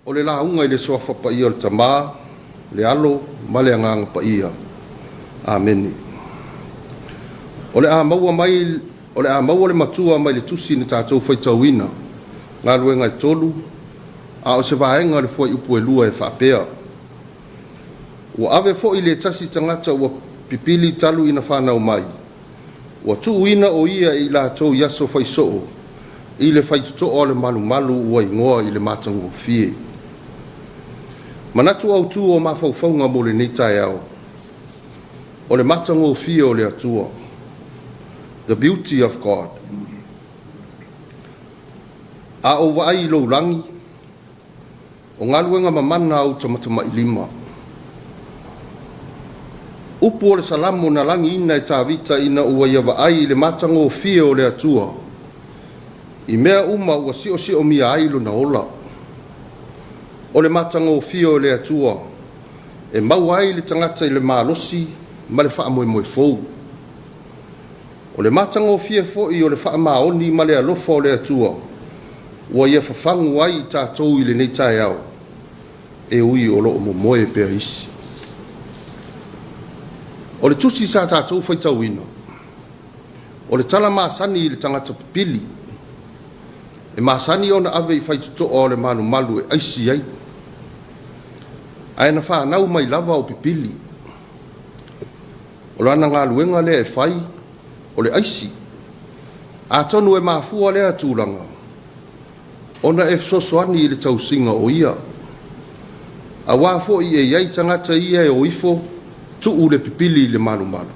O le lauga i le Suafa Paia o le Tama, le Alo ma le Agaga Paia. Amene. O le a maua mai o le a maua le matua mai le tusi na tatou faitauina, Galuega e 3, a o se vaega o le fuaiupu e 2 e faapea: Ua ave foi le tasi tagata ua pipili talu ina fanau mai, ua tuuina o ia e i latou i aso fai soo i le faitotoa o le malumalu ua igoa i le Matagofie. Manatu autu o mafaufauga mo lenei taeao, o le matagofie o le Atua. The beauty of God. A ou vaai i lou lagi, o galuega mamana a ou tamatamailima. Upu o le Salamo na lagiina e Tavita ina ua ia vaai i le matagofie o le Atua i mea uma ua siosiomia ai lona ola. O le matagofie o le Atua e maua ai le tagata i le malosi ma le faamoemoe fou. O le matagofie foi o le faamaoni ma le alofa o le Atua ua ia fafagu ai i tatou i lenei taeao, e ui o lo o momoe pea isi. O le tusi sa tatou faitauina, o le tala masani i le tagata pipili, e masani ona ave i faitotoa o le malumalu e aisi ai, ae na fanau mai lava o pipili. O lana galuega lea e fai, o le aisi. Atonu e mafua lea tulaga, ona e fesoasoani i le tausiga o ia. Aua foi e i ai tagata ia e o ifo tuu le pipili i le malumalu.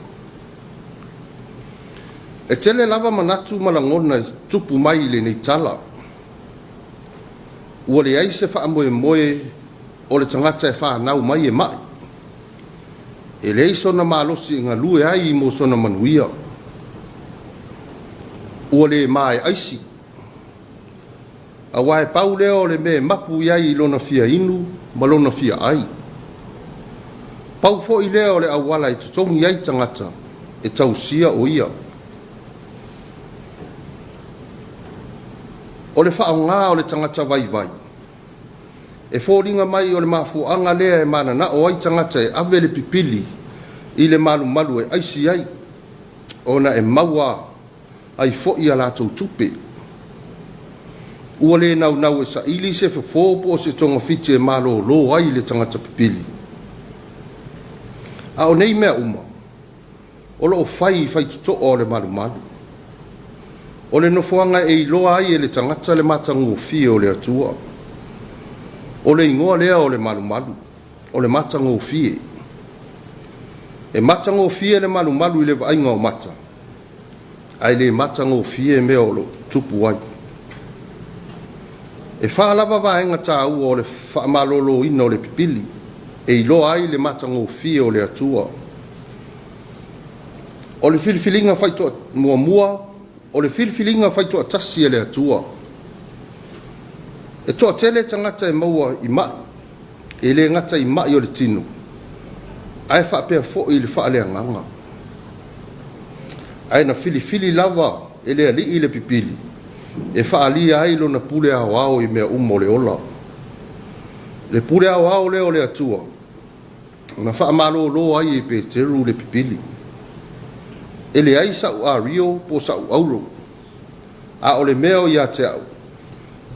E tele lava manatu ma lagona e tupu mai i lenei tala. Ua leai se faamoemoe o le tagata e fanau mai e mai. E leai sona malosi e galue ai mo sona manuia. Ua le ma e aisi. Aua e pau lea o le mea e mapu i ai i lona fia inu ma lona fia ai. Pau foi lea o le auala e totogi ai tagata e tausia o ia. O le faaaoga o le tagata vaivai, e foliga mai o le mafuaaga lea e mananao ai tagata e ave le pipili i le malumalu e aisi ai, ona e maua ai foi a latou tupe. Ua le naunau e saili se fofo po o se togafiti e malolo ai le tagata pipili. A o nei mea uma, o lo o fai i faitotoa o le malumalu. O le nofoaga e iloa ai e le tagata le matagofie o le Atua. O le igoa lea o le malumalu, o le matagofie. E matagofie le malumalu i le vaaiga o mata, ae le matagofie mea o lo o tupu ai. E fa lava vaega taua o le faamaloloina o le pipili e iloa ai le matagofie o le Atua. O le filifiliga faitoa muamua, o le filifiliga faitoatasi e le Atua. E toatele tagata e maua i mai, e le gata i mai o le tino, ae faapea foi i le faaleagaga. Ae na filifili lava e le Alii le pipili e faaalia ai lona pule aoao i mea uma o le ola. Le pule aoao lea o le Atua na faamalolo ai e Peteru le pipili. E leai sa'u ario po o sa'u auro, a o le mea o ia te au,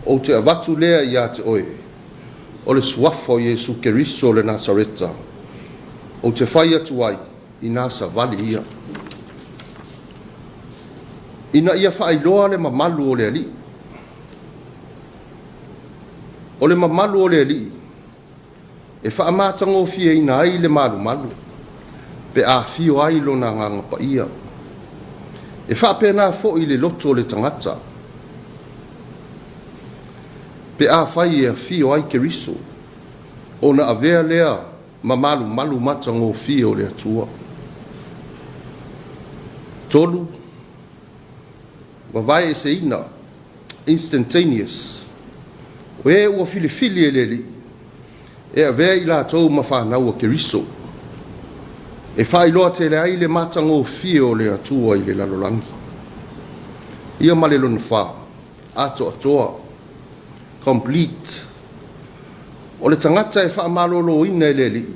ou te avatu lea ia te oe, o le suafa o Iesu Keriso o le Nasareta, ou te fai atu ai, ina savali ia. Ina ia faailoa le mamalu o le Alii. O le mamalu o le Alii e faamatagofieina ai le malumalu pe a afio ai lona Agaga Paia. E faapena foi le loto o le tagata pe afai e afio ai Keriso, ona avea lea ma malumalu matagofie o le Atua. 3, vavaeeseina, instantaneous. O e ua filifili e le Alii e avea i latou ma fanau a Keriso, e faailoa tele ai le matagofie o le Atua i le lalolagi. Ia ma le lona fa, atoatoa, complete. O le tagata e faamaloloina e le Alii,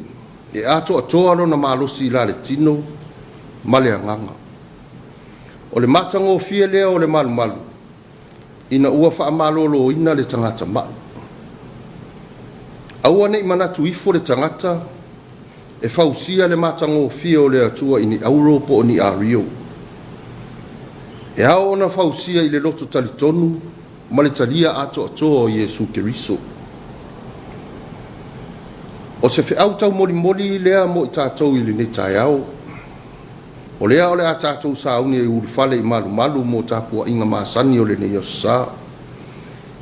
e atoatoa lona malosi i la le tino ma le agaga. O le matagofie lea o le malumalu, ina ua faamaloloina le tagata mai. Aua ne i manatu ifo le tagata e fausia le matagofie o le Atua i ni auro po o ni ario. E ao ona fausia i le loto talitonu ma le talia atoatoa o Iesu Keriso. O se feau taumolimoli lea mo i tatou i lenei taeao. O lea o le a tatou sauni e ulufale i malumalu mo tapuaiga masani o lenei aso sa.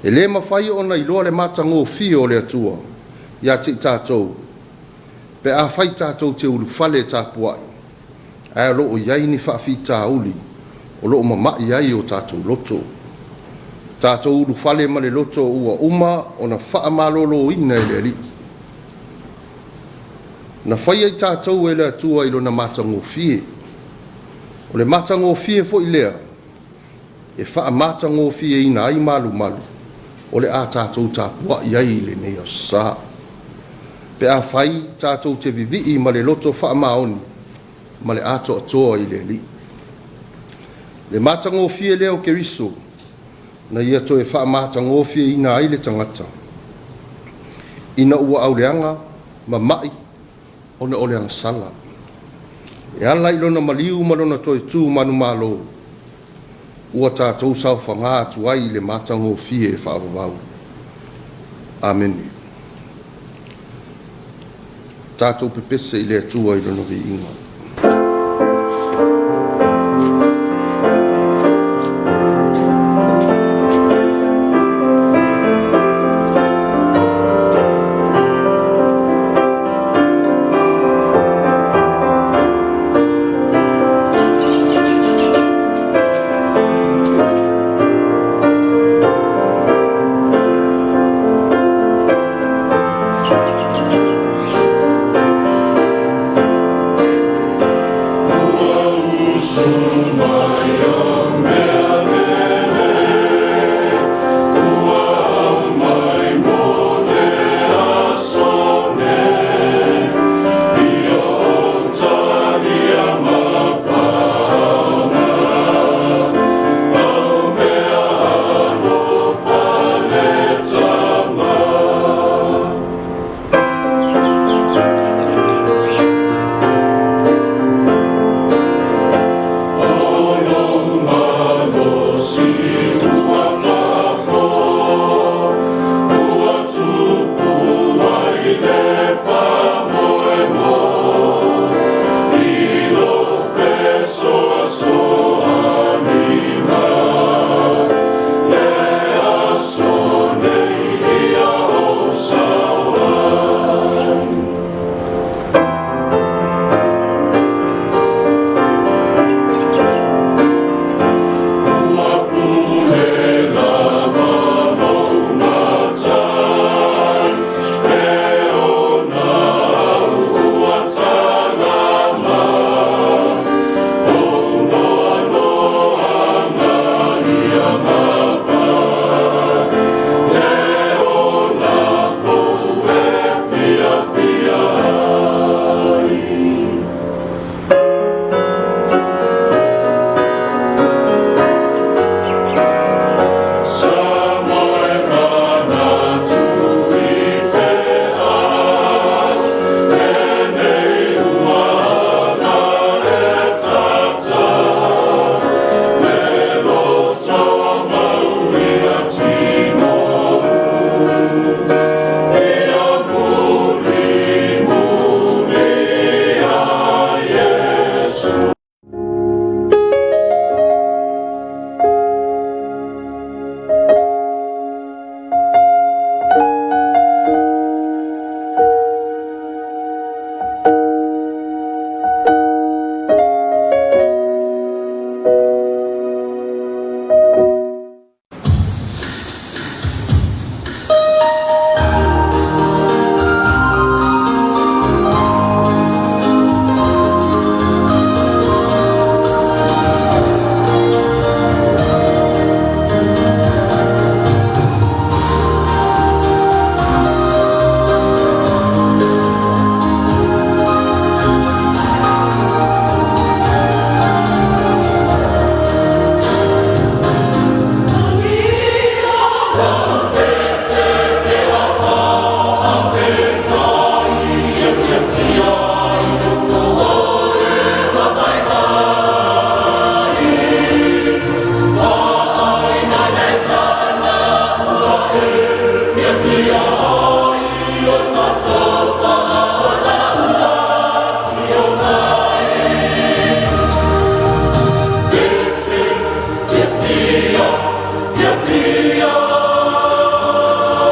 E le mafai ona iloa le matagofie o le Atua ia te i tatou pe afai tatou te ulufale e tapuai, ae o lo o i ai ni faafitauli o lo o mama'i ai o tatou loto. Tatou ulufale ma le loto ua uma ona faamaloloina e le Alii. Na faia i tatou e le Atua i lona matagofie. O le matagofie foi lea e faamatagofieina ai malumalu o le a tatou tapuai ai i lenei aso sa. Pe afai tatou te vivii ma le loto faamaoni ma le atoatoa i le Alii. Le matagofie lea o Keriso na ia toe faamatagofieina ai le tagata ina ua auleaga ma mai ona o le agasala. E ala i lona maliu ma lona toe tu manumalo, ua tatou saofaga atu ai i le matagofie faavavau. Amene. Tatou pepese i le Atua i lona viiga.